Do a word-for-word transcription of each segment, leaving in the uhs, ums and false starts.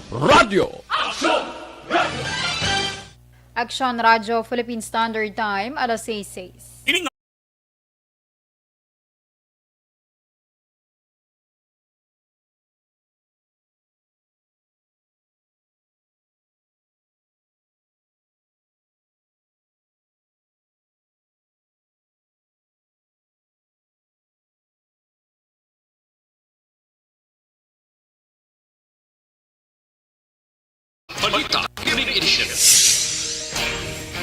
Radyo. Aksyon Radyo Philippine Standard Time, alas sais sais. Ini nga Balita, Evening Edition.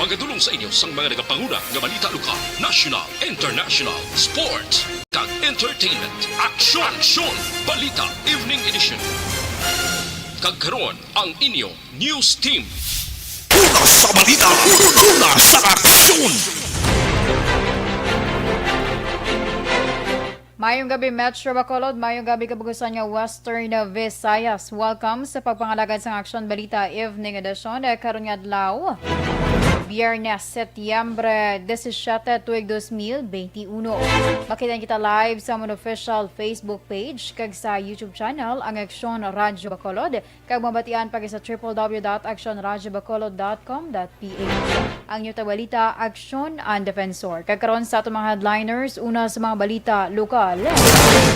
Magadulong sa inyo sang mga nagapanguna nga balita lokal, national, international, sports, kag entertainment. Aksyon! Aksyon! Balita, Evening Edition. Kag karon, ang inyo news team. Una sa balita, una sa aksyon. Mayong gabi, Metro Bacolod. Mayong gabi, kabagusan nga Western Visayas. Welcome sa pagpangalagad sang Aksyon Balita Evening Edition, eh, karon nga adlaw, Biyernes, Setyembre disisiete, tuig dos mil benti uno. Makita kita live sa amon official Facebook page kag sa YouTube channel, ang Aksyon Radyo Bacolod. Kag mabatian pa sa triple W dot action radyo bacolod dot com dot P H. Ang inyo tagalita, Aksyon an Defensor. Kag karon sa aton mga headliners, una sa mga balita lokal.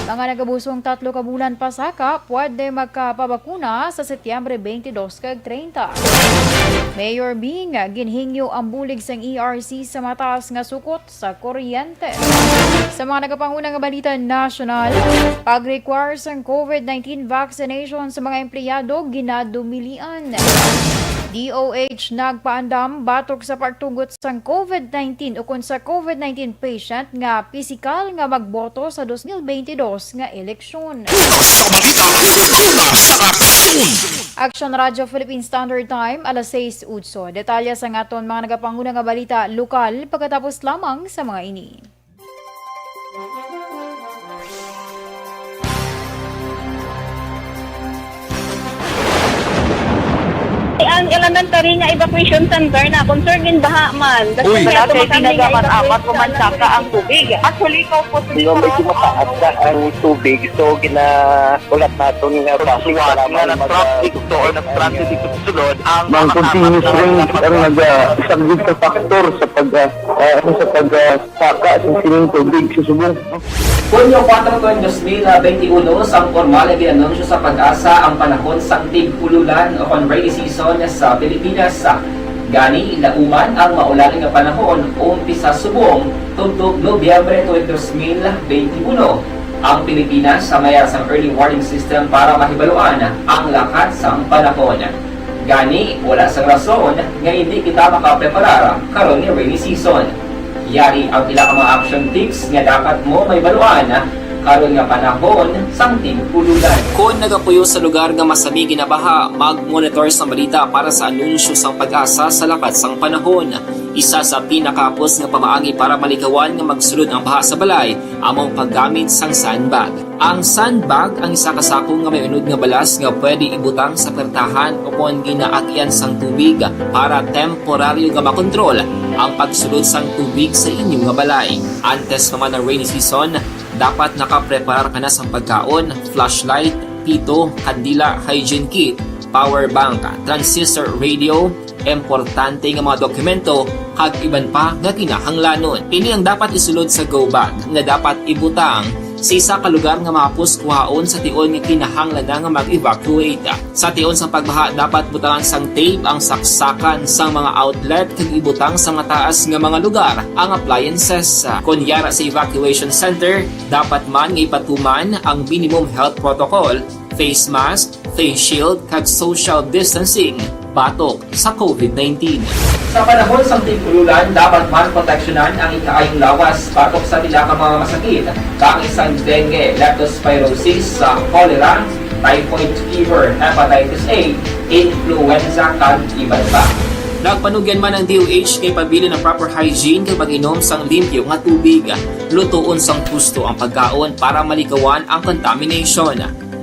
Mga nagabusong tatlo ka bulan pa saka pwede magkapabakuna sa Setyembre twenty-two kag treinta. Mayor Bing, ginhingyo ang bulig sang E R C sa mataas nga sukot sa kuryente. Sa mga nagapanguna nga balita nasyonal, pag-require sang COVID nineteen vaccination sa mga empleyado ginadumilian. D O H nagpaandam batok sa pagtugot sang COVID nineteen ukon sa COVID nineteen patient nga pisikal nga magboto sa dos mil benti dos nga eleksyon. Una sa balita, una sa aksyon. Action Radyo Philippine Standard Time, alas sais utso. Detalye sa aton mga nagapanguna nga balita lokal pagkatapos lamang sa mga ini. Ang elementary nga evacuation center na concern in baha man. Uy. Wala kay ginagamat-amat ko man saka ang tubig. Actually, ko po Medyo mataas na ang tubig, so ginahulat naton nga bus para nga mag- traffic to or nag-traffic dito sa sulod ang Ang continuous rain ang nagasaglit sa factor sa pag, ah, ah, ano, sa pag, ah, saka sa sining tubig sa subong. Hunyo kuwatro, dos mil benti uno, sang pormal nga gin-anunsyo sa PAGASA ang panahon sang tig-ululan o kon rainy season sa Pilipinas. Gani, lauman ang maulan nga panahon umpisa subong tubtob Nobyembre tuig dos mil benti uno. Ang Pilipinas may ara sang early warning system para mahibaluan ang lakat sang panahon. Gani, wala sang rason nga indi kita makapreparar karon nga rainy season. Yari ang pila ka mga action tips nga dapat mo mahibaluan karon nga panahon sang tig-ululan. Kon nagapuyo sa lugar nga masami ginabaha, mag-monitor sang balita para sa anunsyo sang PAGASA sa lakat sang panahon. Isa sa pinakahapos nga pamaagi para malikawan nga magsulod ang baha sa balay amo ang paggamit sang sandbag. Ang sandbag ang isa ka sako nga may unod nga balas nga pwede ibutang sa pertahan o kon ginaagyan sang tubig para temporaryo nga makontrol ang pagsulod sang tubig sa inyo nga balay. Antes pa man ang rainy season, dapat nakapreparar ka na sang pagkaon, flashlight, pito, kandila, hygiene kit, power bank, transistor radio, importante nga mga dokumento, kag iban pa nga kinahanglanon. Ini ang dapat isulod sa go bag nga dapat ibutang sa isa ka lugar nga mahapos kuhaon sa tion nga kinahanglan na nga mag-evacuate. Sa tion sa pagbaha, dapat butangan sang tape ang saksakan sang mga outlet kag ibutang sa mataas nga mga lugar ang appliances. Kon yara sa evacuation center, dapat man nga ipatuman ang minimum health protocol, face mask, face shield, kag social distancing batok sa COVID nineteen. Sa panahon sang tig-ululan, dapat man proteksyonan ang ikaayong lawas batok sa pila ka mga masakit, kaangay sang dengue, leptospirosis, sa cholera, typhoid fever, hepatitis A, influenza, kag iban pa. Nagpanugyan man ang D O H nga ipabilin ang proper hygiene kag pag-inom sang limpyo nga tubig. Lutoon sang husto ang pagkaon para malikawan ang contamination.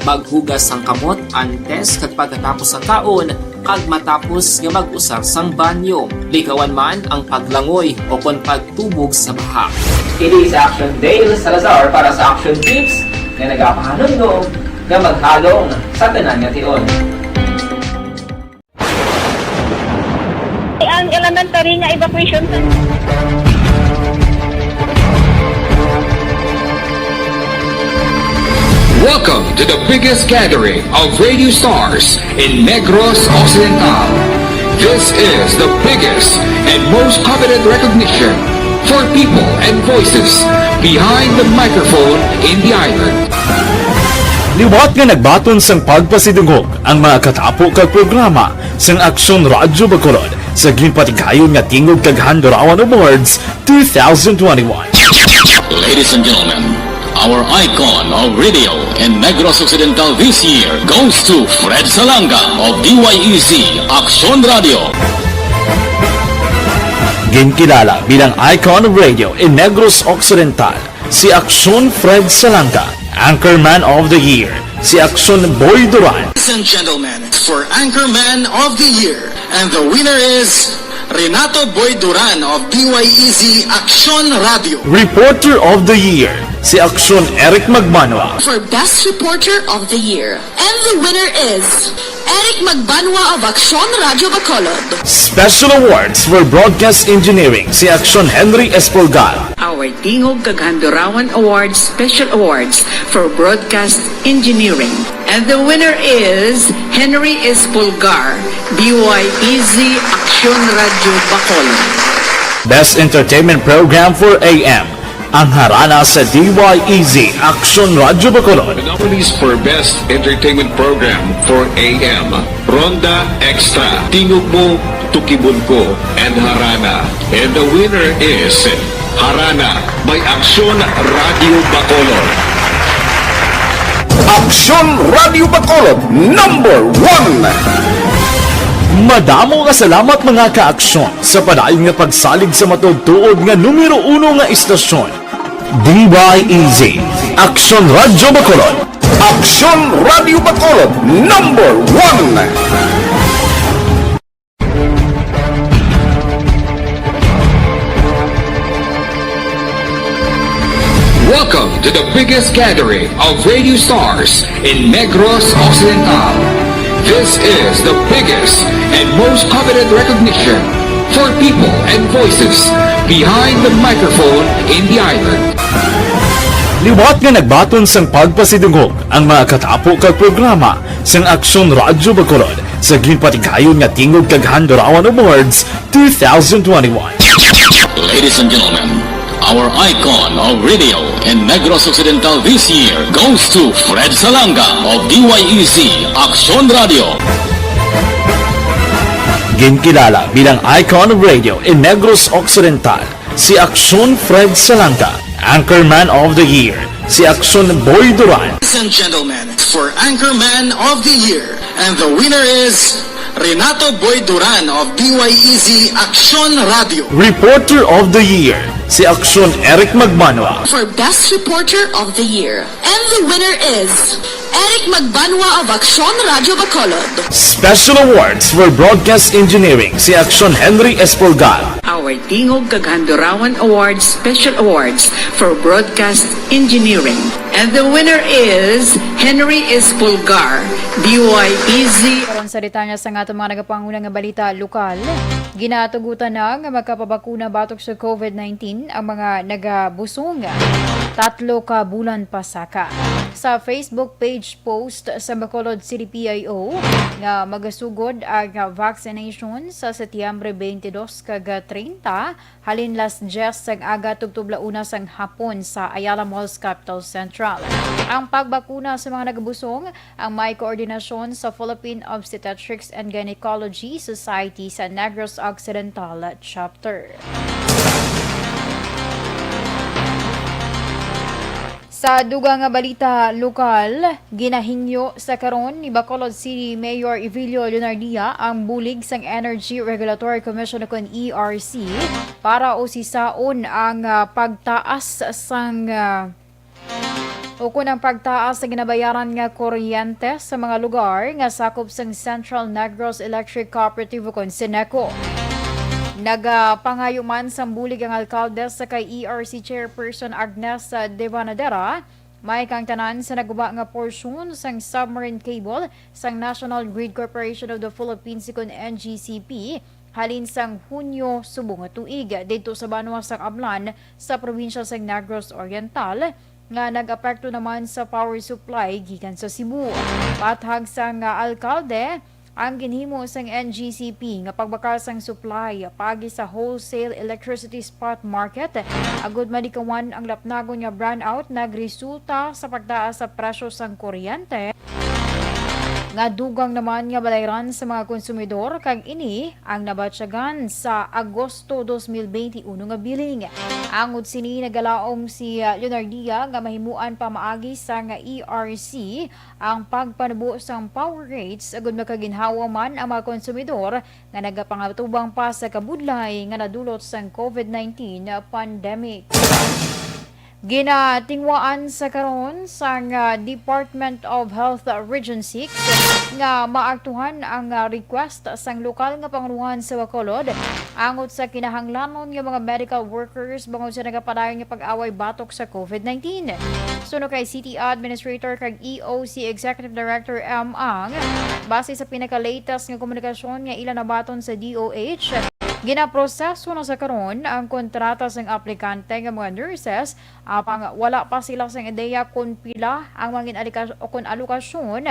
Maghugas sang kamot antes kag pagkatapos sang kaon, kag matapos nga mag-usar sang banyo. Likawan man ang paglangoy o kon pagtubog sa baha. Kini si Action Dale Salazar para sa Action Tips nga nagapahanumdom nga maghalong sa tanan nga tion. Elementary nga evacuation center. Welcome to the biggest gathering of radio stars in Negros Occidental. This is the biggest and most coveted recognition for people and voices behind the microphone in the island. Liwat nga nagbaton sang pagpasidungog ang mga katapo kag programa sang Aksyon Radyo Bacolod sa ginpatigayon nga Tingog kag Handurawan Awards two thousand twenty-one. Ladies and gentlemen, our icon of radio in Negros Occidental this year goes to Fred Salanga of D Y E Z Aksyon Radio. Ginkilala bilang icon of radio in Negros Occidental si Aksyon Fred Salanga, Anchorman of the Year si Aksyon Boy Duran. Ladies and gentlemen, for Anchorman of the Year, and the winner is Renato Boy Duran of D Y E Z Aksyon Radio. Reporter of the Year si Aksyon Eric Magbanwa. For Best Reporter of the Year, and the winner is Eric Magbanwa of Aksyon Radyo Bacolod. Special Awards for Broadcast Engineering si Aksyon Henry Espolgar. Our Tingog kag Handurawan Awards Special Awards for Broadcast Engineering. And the winner is Henry Espolgar, D Y E Z Aksyon Radyo Bacolod. Best Entertainment Program for A M, ang harana sa D Y E Z Aksyon Radyo Bacolod. The nominees for Best Entertainment Program for A M, Ronda Extra, Tingog Mo, Tukibon Ko, and Harana. And the winner is Harana by Aksyon Radio Bacolod. Aksyon Radio Bacolod, number one. Madamo nga salamat, mga ka-aksyon, sa padayon nga pagsalig sa matuod-tuod nga numero uno nga istasyon. D Y E Z, Aksyon Radyo Bacolod. Aksyon Radyo Bacolod, number one. Welcome to the biggest gathering of radio stars in Negros Occidental. This is the biggest and most coveted recognition for people and voices behind the microphone in the island. Liwat nga nagbaton sang pagpasidungog ang mga katapo kag programa sang Aksyon Radyo Bacolod sa ginpatigayon nga Tingog kag Handurawan Awards two thousand twenty-one. Ladies and gentlemen, our icon of radio in Negros Occidental this year goes to Fred Salanga of D Y E Z Aksyon Radio. Ginkilala bilang icon of radio in Negros Occidental si Aksyon Fred Salanga, Anchorman of the Year si Aksyon Boy Duran. Ladies and gentlemen, for Anchorman of the Year, and the winner is Renato Boy Duran of D Y E Z Aksyon Radio. Reporter of the Year si Aksyon Eric Magbanwa. For Best Reporter of the Year, and the winner is Eric Magbanwa of Aksyon Radio Bacolod. Special Awards for Broadcast Engineering si Aksyon Henry Espolgar. Our Tingog kag Handurawan Awards Special Awards for Broadcast Engineering. And the winner is Henry Espolgar, D Y E Z. Karon sa detalye sa aton mga nagapanguna nga balita lokal, ginatugutan na nga magkapabakuna batok sa COVID nineteen ang mga nagabusong tatlo ka bulan pa saka. Sa Facebook page post sa Bacolod City P I O nga magasugod ang vaccination sa Setyembre twenty-two kag treinta, halin las dyes sang aga tubtob la una sang hapon sa Ayala Malls, Capital Central. Ang pagbakuna sa mga nagabusong ang may koordinasyon sa Philippine Obstetrics and Gynecology Society sa Negros Occidental Chapter. Sa dugang nga balita lokal, ginahingyo sa karon ni Bacolod City Mayor Evilio Leonardia ang bulig sang Energy Regulatory Commission o kon E R C para usisaon ang, ah, pagtaas sang, ah, o kon ang pagtaas sa ginabayaran nga kuryente sa mga lugar nga sakop sang Central Negros Electric Cooperative o kon CENECO. Nagapangayo man sang bulig ang alkalde sa kay E R C Chairperson Agnes Devanadera, may kang tanan sa naguba nga porsyon sang submarine cable sang National Grid Corporation of the Philippines o kon N G C P halin sang Hunyo subong nga tuig didto sa banwa sang Amlan sa probinsya sang Negros Oriental, nga nag-apekto naman sa power supply gikan sa Cebu. Bathag sang, ah, alkalde, ang ginhimo sang N G C P nga pagbakal sang supply paagi sa wholesale electricity spot market agud malikawan ang lapnagon nga brownout nagresulta sa pagtaas sa presyo sang kuryente, nga dugang naman nga balayran sa mga konsumidor, kag ini ang nabatyagan sa Agosto dos mil benti uno nga billing. Angod sini, nagalaom si, ah, Leonardia nga mahimuan pamaagi sang E R C ang pagpanubo sang power rates agud makaginhawa man ang mga konsumidor nga nagapangatubang pa sa kabudlay nga nadulot sang COVID nineteen pandemic. Ginatingwaan sa karon sang, ah, Department of Health Region six nga maaktuhan ang, ah, request sang lokal nga pangulohan sa Bacolod angot sa kinahanglanon nga mga medical workers bangod sa nagapadayon nga pag-away batok sa COVID nineteen. Suno kay City Administrator kag E O C Executive Director M Ang, base sa pinaka-latest nga komunikasyon nga ila nabaton sa D O H, ginaproseso na sa karon ang kontrata sang aplikante nga mga nurses, apang wala pa sila sang ideya kon pila ang mangin alika-, o kon alokasyon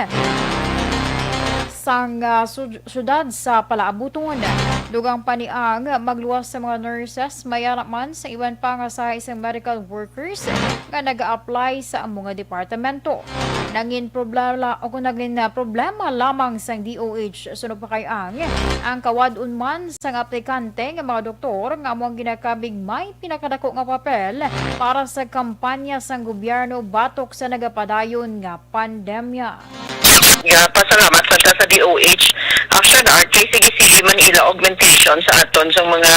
sang, ah, sud-, syudad sa palaabuton. Dugang pa ni Ang, magluwas sa mga nurses, mayara man sa iban pa nga sahi sang medical workers nga nag-a-apply sa amo nga departamento. Nangin problema o kung nagin, ah, problema lamang sang D O H suno pa kay Ang, ang kawad-on man sang aplikante nga mga doktor nga amo ang ginakabig may pinakadako nga papel para sa kampanya sang gobyerno batok sa nagapadayon nga pandemya. Nga pasalamat sad ta sa D O H. Action Art kay sige-sige man ila augmentation sa aton sa mga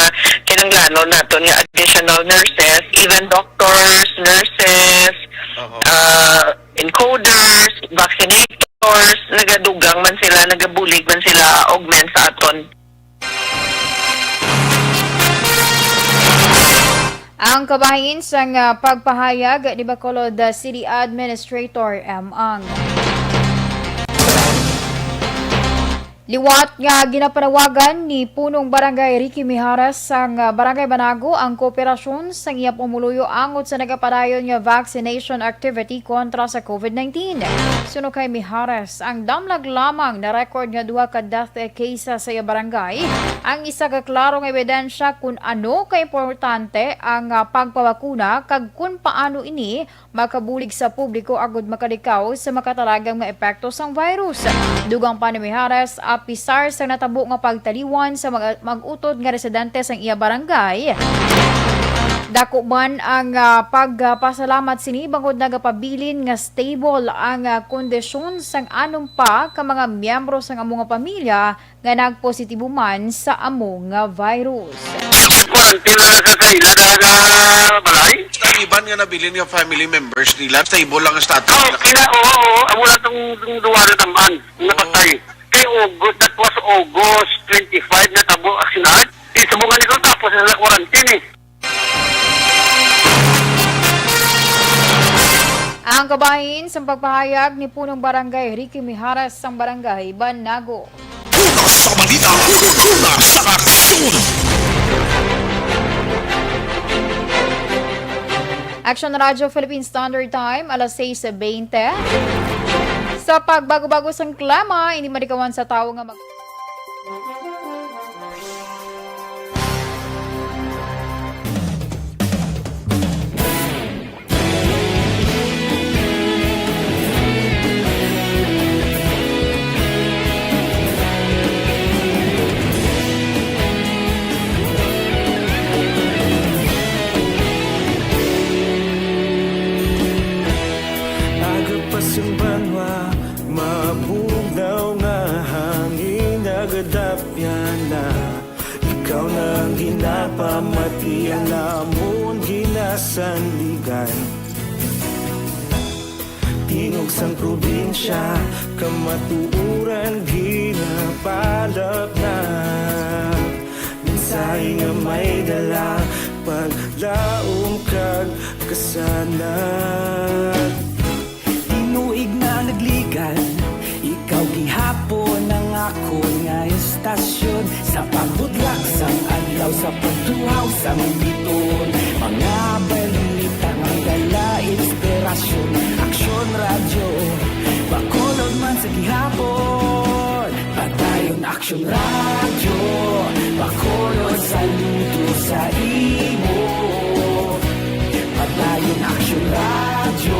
kinanglanon naton nga additional nurses, even doctors, nurses, Oho. ah, encoders, vaccinators, nagadugang man sila, nagabulig man sila augment sa aton. Ang kabahin sang, ah, pagpahayag ni Bacolod, ah, City Administrator M Ang. Liwat nga ginapanawagan ni Punong Barangay Ricky Mijares sang, ah, Barangay Banago ang kooperasyon sang iya pumuluyo angot sa nagapadayon nga vaccination activity kontra sa COVID nineteen. Suno kay Mijares, ang damlag lamang na record nga duha ka death cases sa iya barangay ang isa ka klaro nga ebidensya kon ano kaimportante ang, ah, pagpabakuna kag kon paano ini makabulig sa publiko agud makalikaw sa makatalagang mga epekto sang virus. Dugang pa ni Mijares, apisar sa natabo nga pagtaliwan sa mag-, mag-utod nga residente sang iya barangay, dako man ang, ah, pagpasalamat sini bangod nagapabilin nga stable ang, ah, kondisyon sang anom pa ka mga miyembro sang amo nga pamilya nga nagpositibo man sa amo nga virus. Quarantine na sa, sa ila na, na balay? Ang iban nga nabilin nga family members nila, stable lang ang status Oh, nila. Ila, oo, oo. Amo lang tong, tong duwa na tamaan, Oo. napatay. Kay August, that was August twenty-five, natabo ang sinad. Di sa mga nito, tapos na sa quarantine eh. Ang kabahin sang pagpahayag ni Punong Barangay Ricky Mijares sang Barangay Banago. Una sa balita, una sa aksyon. Action Radio Philippine Standard Time, alas sais bente. Sa pagbago-bago sang klima, hindi malikawan sa tawo nga mag- Aga pa sang banwa, mabugnaw nga hangin nagadapyan na. Ikaw na ang ginapamati, ang amon ginasandigan. Tingog sang probinsya, kamatuoran ginapalapnap. Mensahe nga may dala, paglaom kag kasanag. Tinuig na nagligad, ikaw gihapon ang akon nga estasyon. Sa pagbutlak Aksyon Radyo, Bacolod, saludo sa imo. Padayon Aksyon Radyo,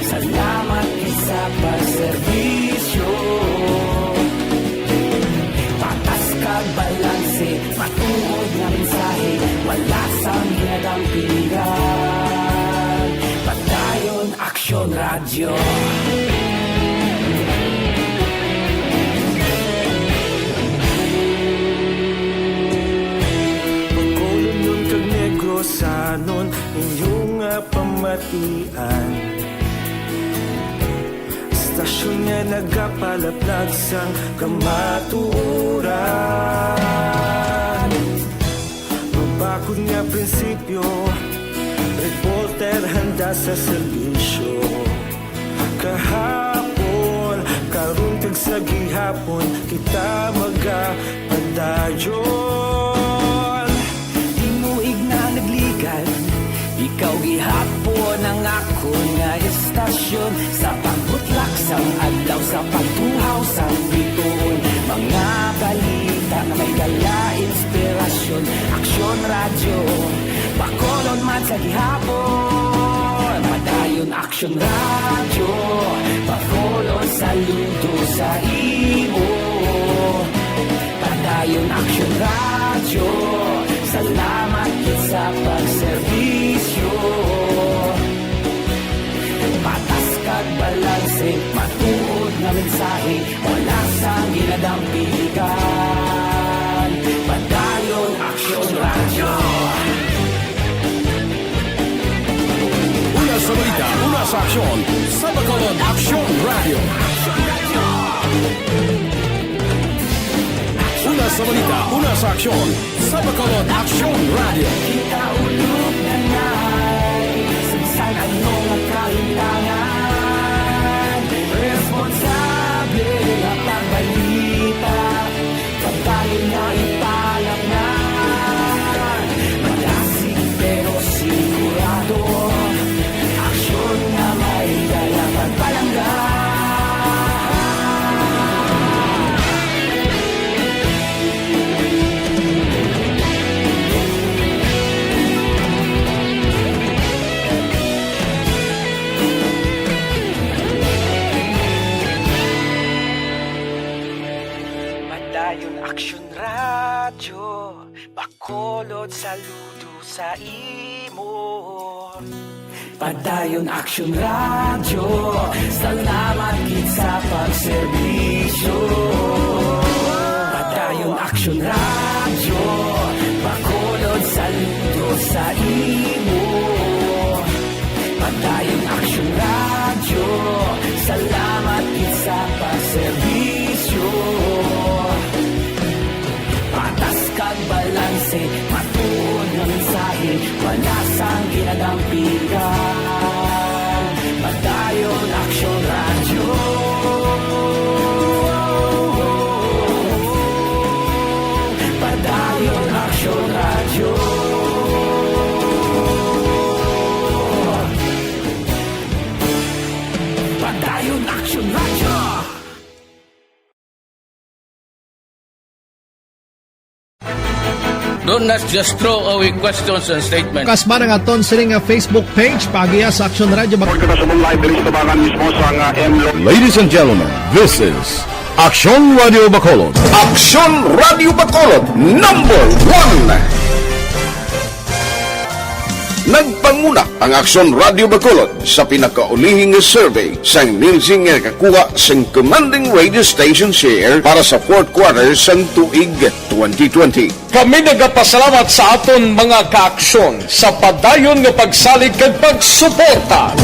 salamat gid sa pagserbisyo. Patas kag balanse, matuod nga mensahe, wala sang ginadampigan. Padayon Aksyon Radyo. Bacolodnon kag Negrosanon, inyo nga pamatian. Estasyon nga nagapalaplag sang kamatuoran. Mabakod nga prinsipyo, reporter handa sa serbisyo. Kahapon, karon kag sa gihapon, kita magapadayon. Tinuig na nagligan, ikaw gihapon ang akon nga estasyon. Sa pagbutlak sang adlaw, sa pagtuhaw sang bituon, mga balita nga may dala inspirasyon. Aksyon Radyo, Bacolod man sa gihapon. Padayon Aksyon Radyo, Bacolod, saludo sa imo. Padayon Aksyon Radyo, salamat gid sa pagserbisyo. Patas kag balanse, matuod nga mensahe, wala sang ginadampigan. Padayon Aksyon Radyo. Una sa balita, una sa aksyon, sa Bacolod Aksyon Radyo. Una sa balita, una sa aksyon, sa Bacolod Aksyon Radyo. Kita ulog na nay, sa bisan ano nga kahintangan, responsable nga pagbalita, pagbalin nga ipalapnan. Malasig pero sigurado, aksyon nga may dala pagpalangga. Padayon Aksyon Radyo, Bacolod, saludo sa imo. Padayon Aksyon Radyo, salamat gid sa pagserbisyo. Padayon Aksyon Radyo, Bacolod, saludo sa imo. Padayon Aksyon Radyo, salamat gid sa pagserbisyo. Patas kag balanse, matuod nga mensahe, wala sang ginadampigan. Padayon Aksyon Radyo. Padayon Aksyon Radyo. Padayon Aksyon Radyo. Do not just throw away questions and statements. Kasma ang aton sini nga Facebook page, paagiha sa Aksyon Radyo Bacolod. Report kita sa live diri sa tubangan mismo sa nga M Lo- Ladies and gentlemen, this is Aksyon Radyo Bacolod. Aksyon Radyo Bacolod, number one. Nagpanguna ang Aksyon Radyo Bacolod sa pinakaulihi nga survey sang Nielsen nga nakakuha sang commanding radio station share para sa fourth quarter sang tuig twenty twenty. Kami nagapasalamat sa aton mga kaaksyon sa padayon nga pagsalig kag pagsuporta.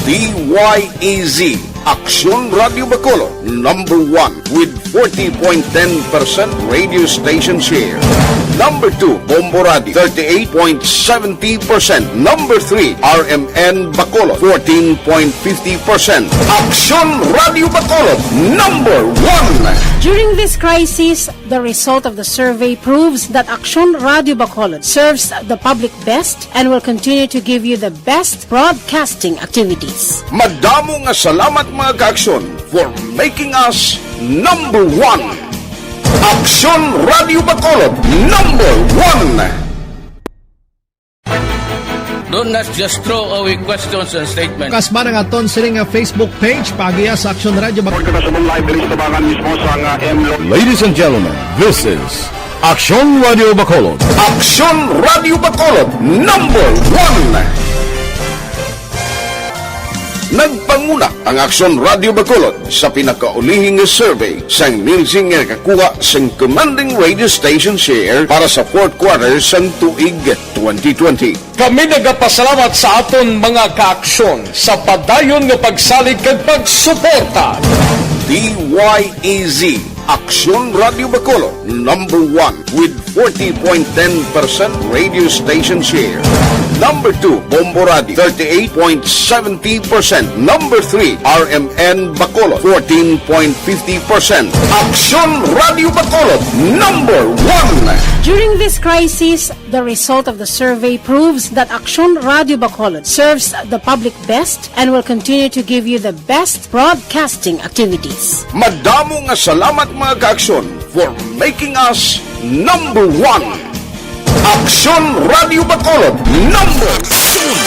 D Y E Z, Aksyon Radyo Bacolod, number one with forty point ten percent radio station share. Number two, Bombo Radio, thirty-eight point seventy percent. Number three, R M N Bacolod, fourteen point fifty percent. Aksyon Radyo Bacolod, number one. During this crisis, the result of the survey proves that Aksyon Radyo Bacolod serves the public best and will continue to give you the best broadcasting activities. Madamo nga salamat, mga kaaksyon, for making us number one. Aksyon Radio Bacolod, number one. Do not just throw away questions and statements. Kasman ang aton sining nga Facebook page, paagiha sa Aksyon Radio Bacolod. Report ka sa live diri sa tabangan mismo sa nga M Lo- Ladies and gentlemen, this is Aksyon Radio Bacolod. Aksyon Radio Bacolod, number one. Nagpanguna ang Aksyon Radio Bacolod sa pinakaulihing nga survey sang Nielsen nga nakakuha sang commanding radio station share para sa fourth quarter sang tuig twenty twenty. Kami nagapasalamat sa aton mga kaaksyon sa padayon nga pagsalig kag pagsuporta. D Y E Z, Aksyon Radio Bacolod, number one with forty point ten percent radio station share. Number two, Bombo Radio, thirty-eight point seventy percent. Number three, R M N Bacolod, fourteen point fifty percent. Aksyon Radio Bacolod, number one. During this crisis, the result of the survey proves that Aksyon Radio Bacolod serves the public best and will continue to give you the best broadcasting activities. Madamo nga salamat, mga kaaksyon, for making us number one. Aksyon Radio Bacolod, number one.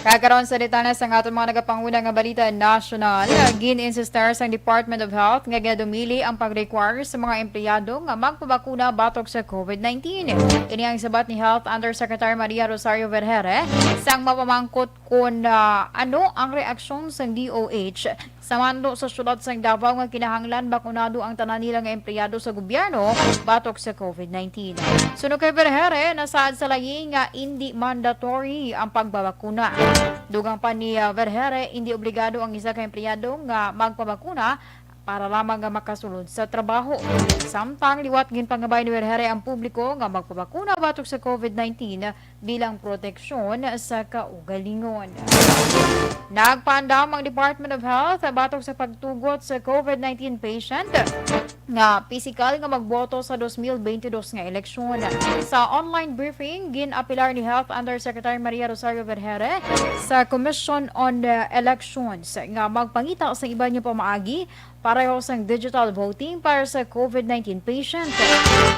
Kag karon sa detalye sang aton mga nagapanguna nga balita nasyonal, gin-insistar sang Department of Health nga ginadumili ang pag-require sa mga empleyado nga magpabakuna batok sa COVID nineteen. Ini ang sabat ni Health Undersecretary Maria Rosario Vergere sang mapamangkot kon, ah, ano ang reaksyon sang D O H sa mando sa siyudad sang Davao nga kinahanglan bakunado ang tanan nila nga empleyado sa gobyerno batok sa COVID nineteen. Suno kay Vergere, nasaad sa layi nga indi mandatory ang pagbabakuna. Dugang pa ni, ah, Vergere, indi obligado ang isa ka empleyado nga magpabakuna para lamang nga makasulod sa trabaho. Samtang liwat ginpangabay ni Vergere ang publiko nga magpabakuna batok sa COVID nineteen bilang proteksyon sa kaugalingon. Nagpaandam ang Department of Health batok sa pagtugot sa COVID nineteen patient nga pisikal nga magboto sa dos mil bentidós nga eleksyon. Sa online briefing, gin-apilar ni Health Undersecretary Maria Rosario Vergere sa Commission on, uh, Elections nga magpangita sa iban nga pamaagi pareho sang digital voting para sa COVID nineteen patient.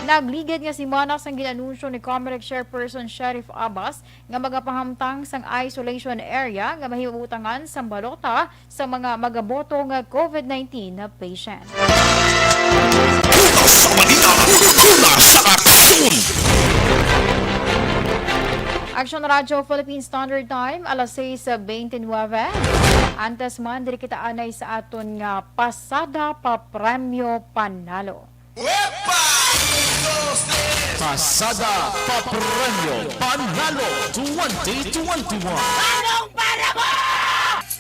Nagligid nga semana sang gin-anunsyo ni Comelec Chairperson Sheriff Abbas nga magapahamtang sang isolation area nga mahibutangan sang balota sa mga magaboto nga COVID nineteen na patient. Bukas sa balita, una sa aksyon. Aksyon Radyo Philippine Standard Time, alas sais bente nuebe. Antes man, diri kita anay sa aton nga Pasada pa Premyo Panalo. Uepa! Un, dos, tres! Pasada pa Premyo Panalo twenty twenty-one. Anong para mo?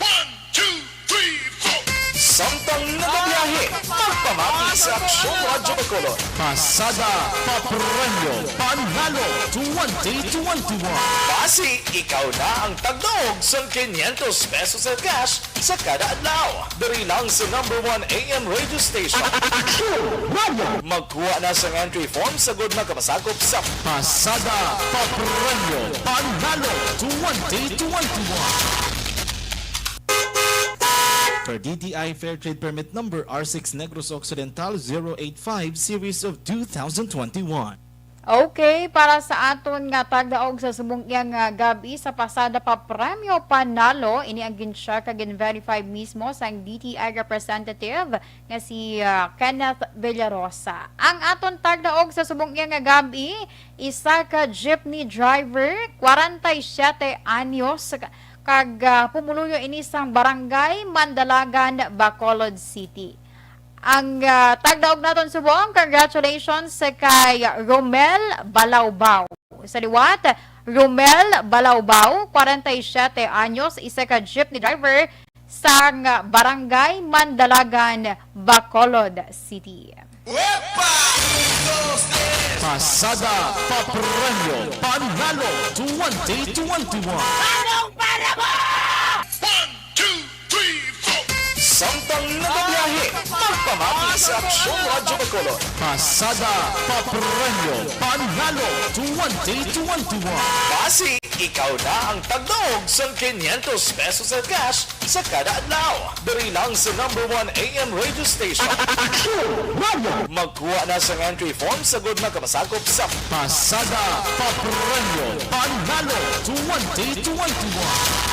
One, two, three, four! Samtang nagabiyahe, magpamati sa Aksyon Radyo Bacolod. Pasada pa Premyo Panalo twenty twenty-one. Basi, ikaw na ang tagdaog sang quinientos pesos nga cash sa kada adlaw. Diri lang sa number one A M radio station. Aksyon Radio! Magkuha na sang entry form sa gud makapasakop sa Pasada pa Premyo Panalo twenty twenty-one. Per D T I Fair Trade Permit Number R six Negros Occidental zero eight five Series of two thousand twenty-one. Okay, para sa aton nga tagdaog sa subong iya nga gab-i sa Pasada pa Premyo Panalo, ini ang gin-check kag gin-verify mismo sang D T I representative nga si, ah, Kenneth Villarosa. Ang aton tagdaog sa subong iya nga gab-i, isa ka jeepney driver, kwarenta y siyete anyos, kag, ah, pumuluyo ini sang Barangay Mandalagan, Bacolod City. Ang, ah, tagdaog naton subong, congratulations sa kay Romel Balawbaw. Sa liwat, Romel Balawbaw, kwarenta y siyete anyos, isa ka jeepney driver sang Barangay Mandalagan, Bacolod City. Uepa! Un, dos, tres! Pasada pa Premyo Panalo twenty twenty-one. Anong para mo? One, two, three, four! Samtang nagabiyahe, magpamati sa Aksyon Radyo Bacolod. Pasada, papremyo, panalo twenty twenty-one. Basi, ikaw na ang tagdaog sang quinientos pesos na cash sa kada adlaw. Diri lang sa number one A M radio station. Aksyon Radyo! Magkuha na sang entry form sa gud makamasakop sa Pasada, papremyo, panalo twenty twenty-one.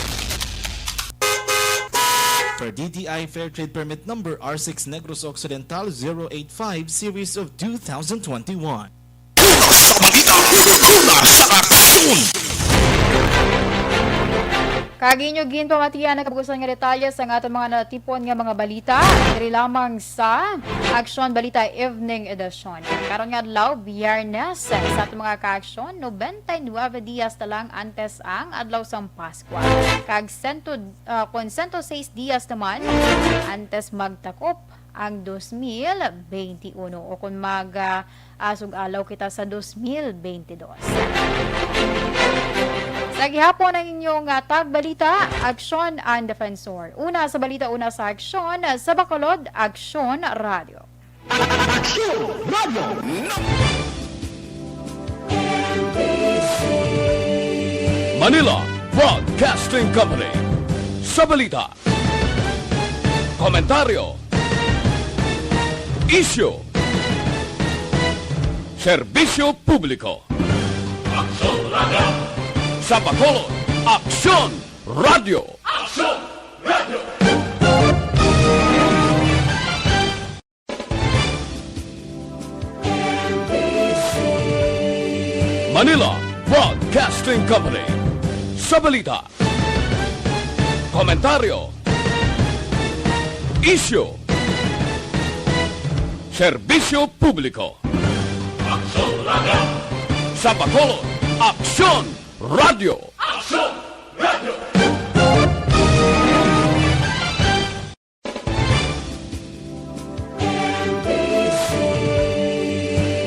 For D T I Fair Trade Permit Number R six Negros Occidental zero eight five Series of two thousand twenty-one. Una sa balita, una sa aksyon. Kag inyo ginpamatian ang kabugusan nga detalye sa aton mga natipon nga mga balita diri lamang sa Aksyon Balita Evening Edition. Karon nga adlaw, Biyernes, sa aton mga kaaksyon, nobenta y nuebe dias na lang antes ang adlaw sang Paskwa. Kag sento, ah, kon sento seis dias naman antes magtakop ang dos mil benti uno, o kon mag, ah, ah, sug-alaw kita sa dos mil benti dos. Sa gihapon ang inyong, ah, tagbalita, Aksyon ang Defensor. Una sa balita, una sa aksyon, sa Bacolod, Aksyon Radio. Aksyon Radio. Manila Broadcasting Company. Sa balita, komentaryo, isyu, serbisyo publiko. Aksyon Radio. Sa Bacolod, Aksyon Radio. Aksyon Radio. Manila Broadcasting Company. Sa balita, komentaryo, isyu, serbisyo publiko. Aksyon Radio. Sa Bacolod, Aksyon Radio. Aksyon Radio.